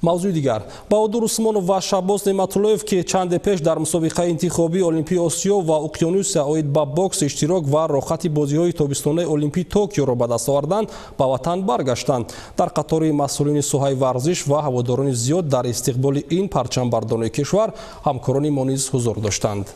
Мавзӯи дигар: Баҳодур Усмонов ва Шаҳбоз Неъматуллоев, ки чанде пеш дар мусобиқаи интихобии Олимпии Осиё ва Уқёнусия оид ба бокс иштирок ва роҳхати бозиҳои тобистонаи Олимпии Токиоро ба даст оварданд, ба ватан баргаштанд. Дар қатори масъулини соҳаи варзиш ва ҳаводорони зиёд дар истиқболи ин парчамбардорони кишвар ҳамкорони мо низ ҳузур доштанд.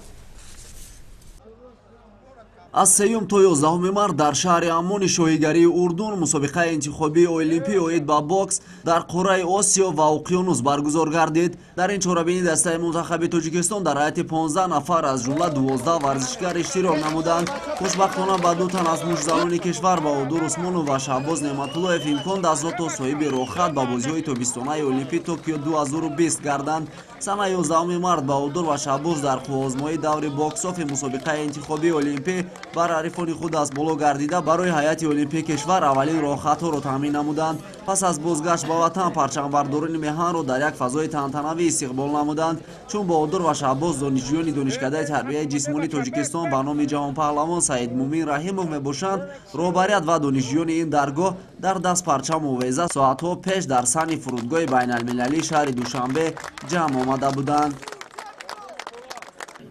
Аз 3 то 11 март дар шаҳри Аммони шоҳигарии Урдун мусобиқаи интихобии олимпӣ оид ба бокс дар қораи Осиё ва Уқёнус баргузор гардид. Дар ин чорабинӣ дастаи мунтахаби Тоҷикистон дар ҳайати 15 нафар, аз ҷумла 12 варзишгар, иштирок намуданд. Хушбахтона, ба ду тан аз муштзанони кишвар, Баҳодур Усмонов ва Шаҳбоз Неъматуллоев, имкон даст дод, то соҳиби роҳхат ба бозиҳои тобистонаи олимпӣ Токио 2020 гарданд. Сана 11 март Баҳодур ва Шаҳбоз дар қувваозмоии даври бокс-оффи мусобиқаи интихобии олимпӣ бар ҳарифони худ аз боло гардида, барои ҳайати олимпии кишвар аввалин роҳхатҳоро таъмин намуданд. Пас аз бозгашт ба ватан парчамбардорони меҳанро дар як фазои тантанавӣ истиқбол намуданд. Чун Баҳодур ва Шаҳбоз донишҷӯёни Донишкадаи тарбияи ҷисмонии Тоҷикистон ба номи ҷаҳонпаҳлавон Саидмӯмин Раҳимов мебошанд, роҳбарият ва донишҷӯёни ин даргоҳ дар даст парчам овеза соатҳо пеш дар саҳни фурудгоҳи байналмилалии шаҳри Душанбе ҷамъ омада буданд.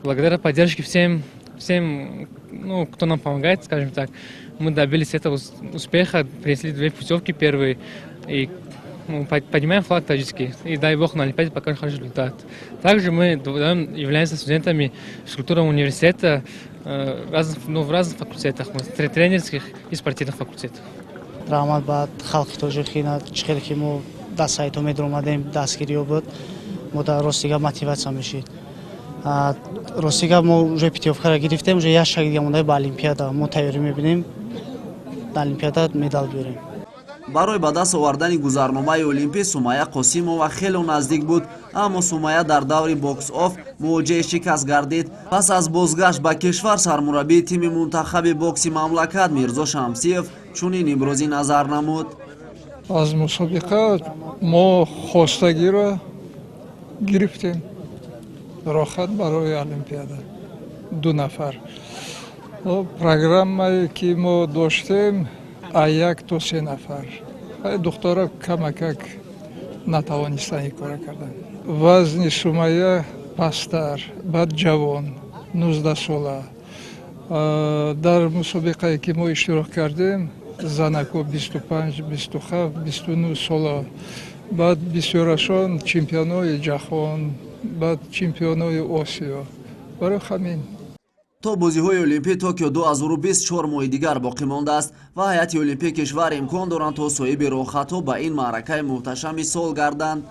Благодаря поддержке всем, ну, кто нам помогает, скажем так, мы добились этого успеха, принесли две путевки первые, и, ну, поднимаем флаг таджикский, и, дай бог, на Олимпиаде покажем хороший результат. Также мы являемся студентами физкультурного университета, ну, в разных факультетах, мы тренерских и спортивных факультетах. Раҳмат ба халқи тоҷик, чӣ хеле ки мо дар сайтҳо медаромадем, дастгириҳо буд, мо дар рости гап мотиватсия мешид. Рости гап, мо уже путёвкаро гирифтем, уже як шаг дига монда ба Олимпиада. Мо тайёрӣ мебинем, дар Олимпиада медал биёрем. Барои ба даст овардани гузарномаи олимпӣ Сумая Қосимова хеле наздик буд, аммо Сумая дар даври бокс-офф мувоҷеҳи шикаст гардид. Пас аз бозгашт ба кишвар сармураббии тими мунтахаби бокси мамлакат Мирзо Шамсиев чунин ибрози назар намуд. Аз мусобиқа мо хостагиро гирифтем, роҳхат барои Олимпиада, ду нафар. Программае ки мо доштем, аз як то се нафар, духтара камакак натавонистанд ин кора кардан. Вазни Сумая пасттар, баъд ҷавон, 19-сола. Дар мусобиқае ки мо иштирок кардем, занако 25, 27, 29 сола, баъд бисёрашон чемпионои ҷаҳон, баъд чемпионои Осиё. Барои ҳамин. То бозиҳои олимпии Токио 2020 4 моҳи дигар боқӣ мондааст ва ҳайати олимпии кишвар имкон доранд, то соҳиби роҳхатҳо ба ин маъракаи муҳташами сол гарданд.